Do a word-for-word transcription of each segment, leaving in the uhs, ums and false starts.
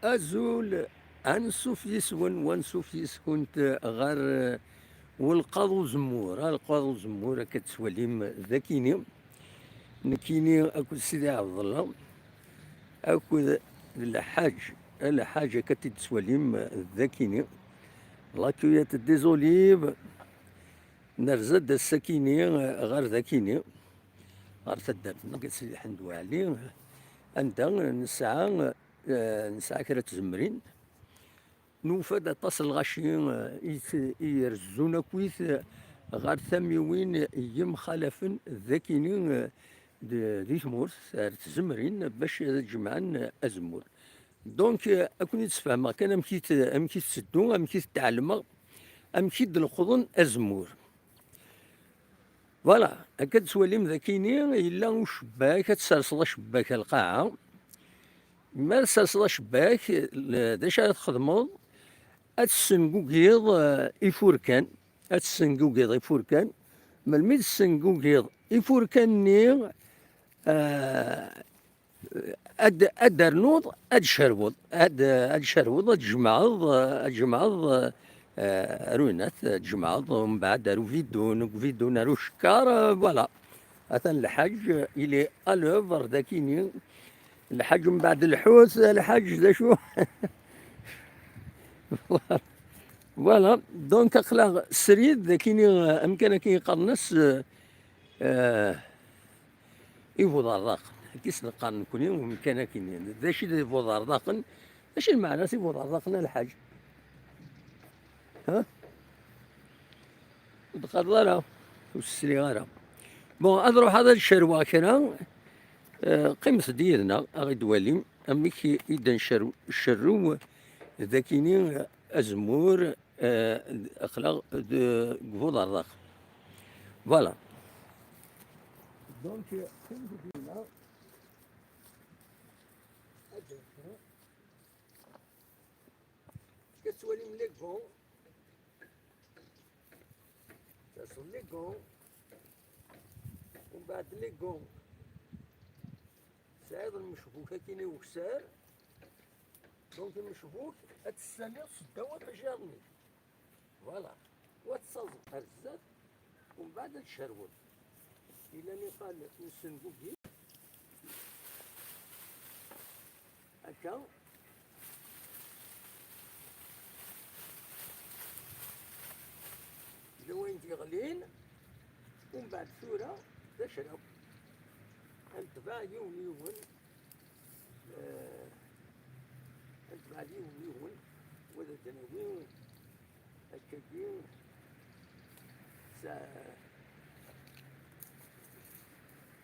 Azul, ansuf yis-wen, wansuf yis-kunt ɣer, eh, welqaḍ uzemmur. Alqaḍ uzemmur, akka tettwalim dakini. Nekkini akked Sidi Ɛebdella, akked Lḥaǧ. Lḥaǧ, akka t-id-tettwalim dakini. La cueillette des olives. Nerza-d ass-akini, eh, ɣer dakini, ɣer taddart-nneɣ, Sidi Ḥmed Waɛli, anda nesɛa, eh, nesɛa kra n tzemrin. Nufa-d aṭas n lɣaci, eh, i t-, i irezzun akkit, eh, ɣer tamiwin yemxalafen dakini, eh, d-, di tmurt, ar tzemrin, bac ad jemɛen, eh, azemmur. Donc, eh, ad ken-id-sfehmeɣ kan amek i t-, amek i tetteddu, amek i t-tɛelmeɣ, amek i d-leqḍen azemmur. Voilà, akka d-tettwalim dakini, yella ucebbak, ad tserseḍ acebbak ar lqaɛa. Mi ara tserseḍ acebbak, l-, d acu ara txedmeḍ? Ad tessengugiḍ, eh, ifurkan. Ad tessengugiḍ ifurkan. Melmi tessengugiḍ ifurkan-nni, eh, ad, ad d-ternuḍ, ad d-cerbuḍ. Ad, ad d-cerbuḍ, ad d-jemɛeḍ, ad d-jemɛeḍ, eh, ruyinat, ad d-jemɛeḍ, umbeɛd ar ubidun, deg ubidun ar ucekkar, eh, voilà. Atan lḥaǧ, il est à l'œuvre dakini. Lḥaǧ mbeɛd lḥut, lḥaǧ d acu? Voilà. Donc, aql-aɣ srid, dakini, eh, amkan akken i qqaren-as, eh, eh, ibuḍerḍaqen. Akka i s-neqqar nekkni, amkan akken. D acu i d ibuḍerḍaqen? D acu i lmeɛna-s ibuḍerḍaqen, a lḥaǧ? Ha? Ur d-qqareḍ ara, ur s-sliɣ ara. Bon, ad ruḥeɣ ad cerweɣ kra. Eh, qqimet-d yid-neɣ, ad ɣ-id-walim amek i d-ncerrew dakini azemmur, eh, aql-aɣ deg Buḍerḍaq. Voilà. Donc, qqimet-d yid-neɣ. Ad d-nefru. Tettwalim les gants. Taseḍ les gants. Umbeɛd les gants. Tesɛiḍ lmecbuk akkin i ukessar. Donc lmecbuk ad t-tessaliḍ seddaw iṭijar-nni. Voilà. Wa tettaẓeḍ ar zdat, umbeɛd ad tcerweḍ. Yella niqal n sengugi. Akka. Yella wayen d-yeɣlin, umbeɛd tura d acraw. Ad netbeɛ yiwen yiwen, eh, ad netbeɛ yiwen yiwen, wa d ad d-nawi. Akkagi, sa-,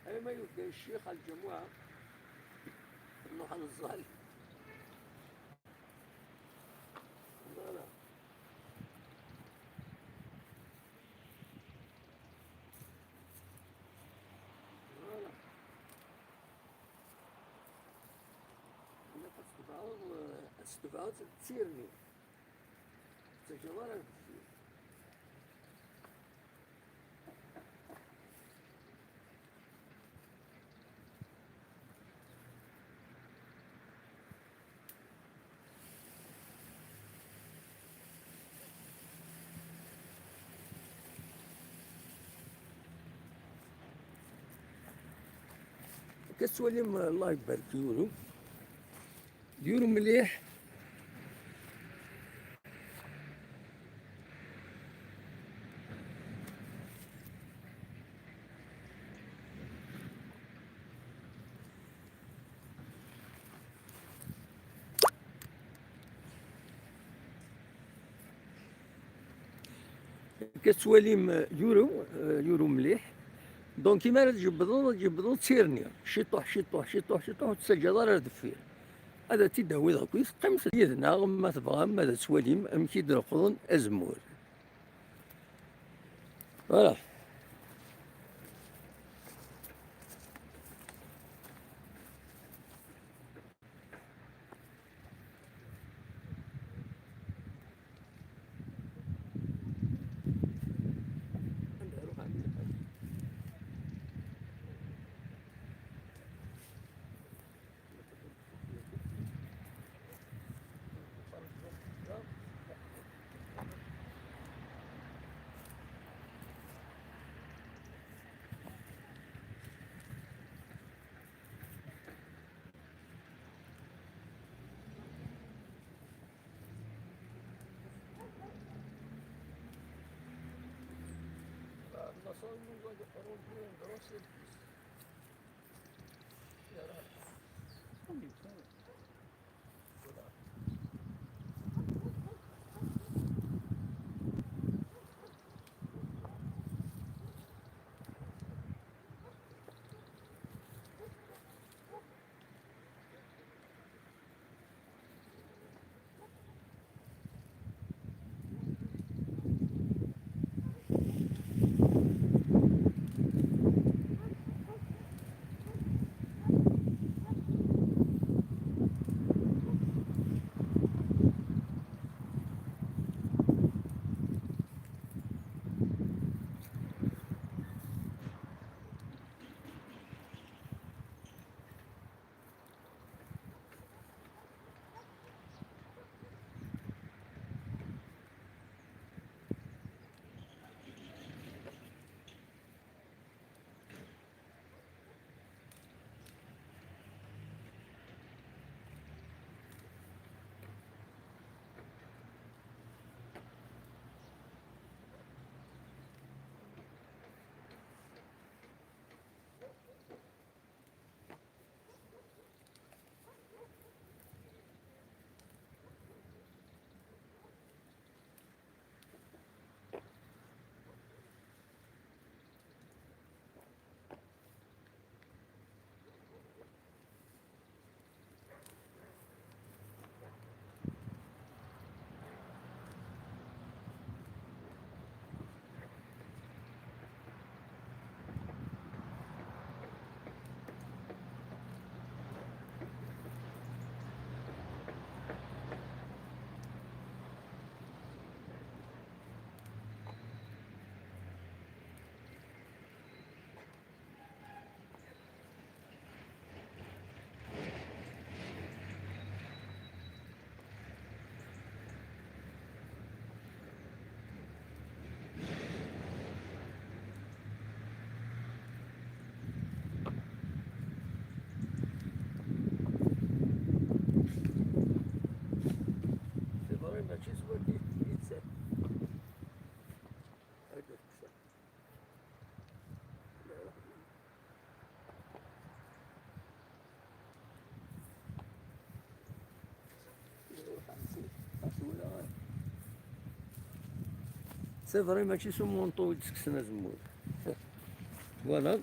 alma yebda ccix ar lǧamuɛa, nruḥ ad neẓẓal. Voilà. Voilà. Ilaq ad tetbeɛeḍ, ad tetbeɛeḍ d tirni. Ur tettaǧǧaḍ ara ar deffir. Akka tettwalim, Allah ibarek, yuru. Yuru mliḥ. Akka tettwalim, eh, yuru, eh, yuru mliḥ. Donc, imi ara tjebbdeḍ, ad tjebbdeḍ d tirni. Ciṭuḥ, ciṭuḥ, ciṭuḥ, ciṭuḥ, ur tettaǧǧaḍ ara ar deffir. Ad t-id-tawiḍ akkit, qqimet yid-neɣ, ma tebɣam, ad tettwalim amek i d-leqḍen azemmur. Voilà. Seulement, on doit rentrer en grand service. C'est vrai, mačči s wagi i d-sal. C'est vrai, mačči s umunṭu i d-tekksen azemmur. Voilà.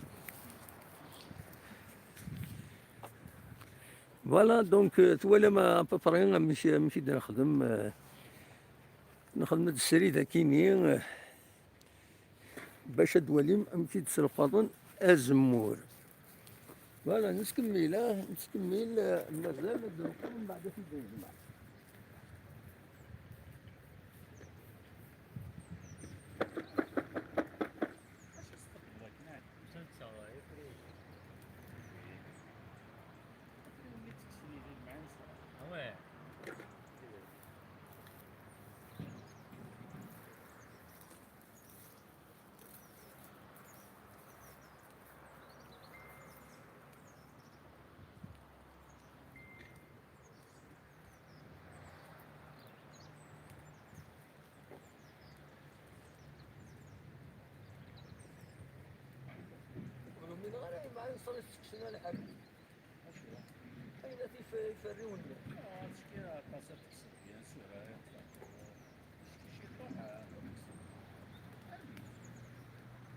Voilà, donc, euh, twalam à peu près amek, amek i d-nexdem, euh, nexdem-d srid akini, euh, bac ad twalim amek i d-sselqaḍen azemmur. Voilà, nettkemmil, ah, nettkemmil, eh, mazal ad nqum mbeɛd ad t-id-nejmeɛ. Ur umineɣ ara, yeɛni, neṣṣan i s-tekksen lḥal. Acu? Ayen at if-, iferriwen-nni. Ah, aṭas ad tekkseḍ, bien sûr, ah, yeṭṭef. Ciṭuḥ, ah, ad tekkseḍ.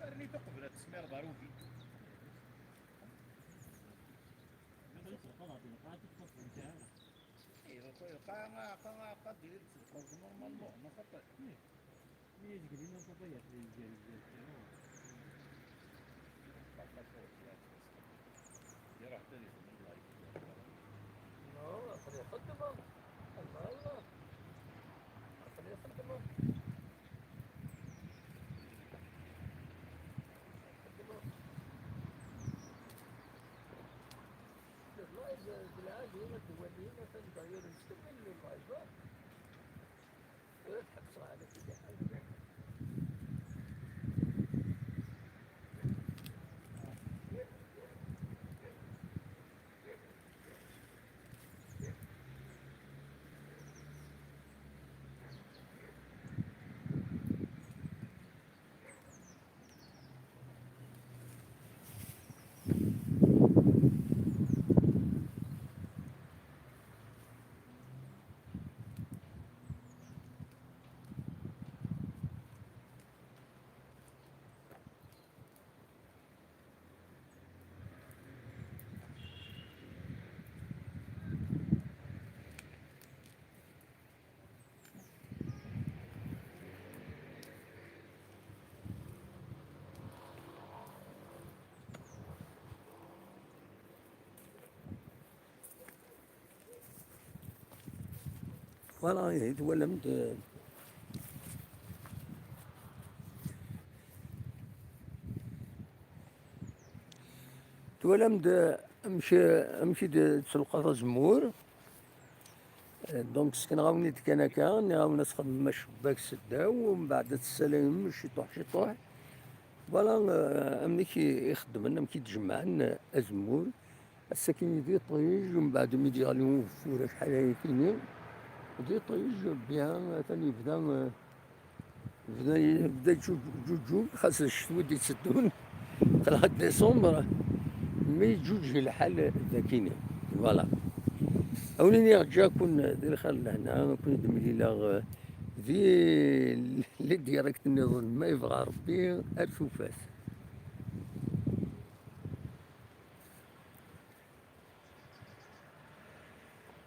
Armi-t uqbel ad tesmireḍ ar uvidu. Ihi, lqaɛa, lqaɛa, lqaɛa, diri-tt txedmeḍ normalement, ma xaṭer. Mi yezgel-in am papa yeɛqel yezger, yezger kan. Iruḥ kan yexdem live. Non, aql-i xeddmeɣ. Allah, Allah. Aql-i xeddmeɣ. Xeddmeɣ. Live, d lɛali ad d-walin, atan d'ailleurs nestemmen le live. Ur tḥebbseɣ ɛla kulli ḥal. Voilà, ihi twalam-d, twalam-d amek, amek i d-tselqaḍ azemmur. Donc, sekneɣ-awen-id kan akka, nniɣ-awen ad txedmem acebbak s ddaw, u mbeɛd ad tessalayem ciṭuḥ ciṭuḥ. Voilà, euh, amek i, i xeddmen, amek i d-jemɛen, euh, azemmur. Ass-akini d iṭij, u mbeɛd mi d-yeɣli ugeffur acḥal ayakini, d iṭij, bien, atan yebda, euh, yebda, yebda yeǧǧuǧ-, yeǧǧuǧǧug, xas d ccetwa i d-itteddun, qleɛ décembre, mi yeǧǧuǧeg lḥal dakini. Voilà. Awen-iniɣ ǧǧiɣ-ken di lxir d lehna, ad ken-id-mlileɣ, euh, di les directs nniḍen, ma yebɣa Rebbi, ar tufat.